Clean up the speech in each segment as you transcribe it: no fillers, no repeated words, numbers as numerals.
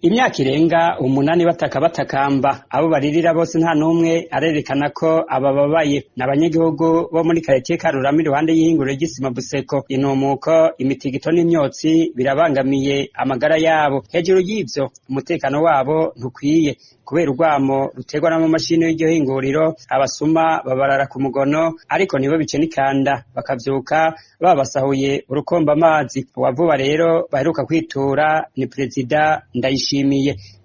Imyaka irenga 8 bataka batakamba, abo baririra bose nta n'umwe arerekana ko abababaye. Ni abanyagihugu bo muri karitiye Karurama iruhande y'ihinguriro ry'isima Buseko. Inumuko, imitigito n'imyotsi birabangamiye amagara yabo. Hejuru y'ivyo, umutekano wabo ntukwiye kubera urwamo ruterwa n'amamashini y'iryo hinguriro. Abasuma babarara ku mugono, ariko nibo bice n'ikanda bakavyuka babasahuye urukomba amazi. Uwavuba rero baheruka kwitura ni Perezida Ndayishimiye.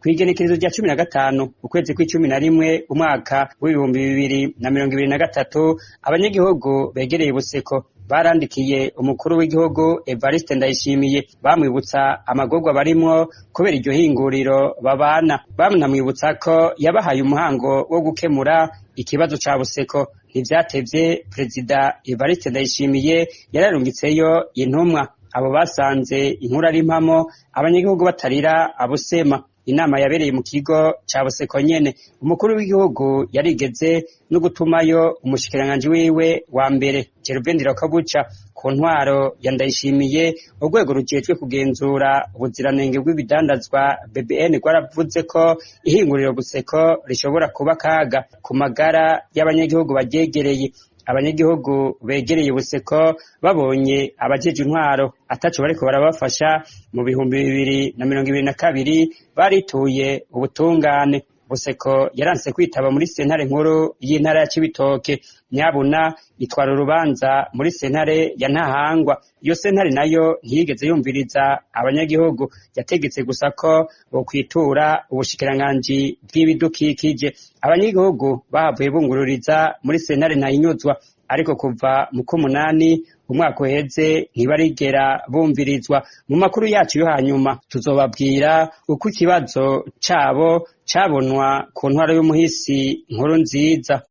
Kw'igenekerezo rya 15 ukwezi kw'icumi na rimwe umwaka w'2023, abanyagihugu begereye Buseko barandikiye umukuru w'igihugu Evariste Ndayishimiye, bamwibutsa amagorwa barimwo kubera iryo hinguriro babana. Banamwibutsa ko yabahaye umuhango wo gukemura ikibazo ca Buseko. Ntivyatevye, Perezida Evariste Ndayishimiye yararungitseyo intumwa. Abo basanze inkuru ari impamo, abanyagihugu batarira abusema. Inama yabereye mu kigo ca Buseko nyene. Umukuru w'igihugu yarigeze no gutumayo umushikiranganji wiwe wa mbere, Gervais Ndirakobuca. Ku ntwaro ya Ndayishimiye, urwego rujejwe kugenzura ubuziranenge bw'ibidandazwa BBN rwaravuze ko ihinguriro Buseko rishobora kuba akaga ku magara y'abanyagihugu baryegereye. Abanyagihugu begereye Buseko babonye abajeje intwaro ataco bariko barabafasha, mu 2022 barituye ubutungane. Buseko yaranse kwitaba muri sentare nkuru y'intara ya Cibitoke. Nyabuna itwara urubanza muri sentare ya Ntahangwa. Iyo sentare nayo ntiyigeze yumviriza abanyagihugu, yategetse gusa ko bokwitura ubushikiranganji bw'ibidukikije. Abanyagihugu bahavuye bungururiza muri sentare Ntahinyuzwa, ariko kuva mu k'umunani umwaka uheze ntibarigera bumvirizwa. Mu makuru yacu yo hanyuma tuzobabwira uko ikibazo cabo cabonwa ku ntwaro y'umuhisi Nkuru Nziza.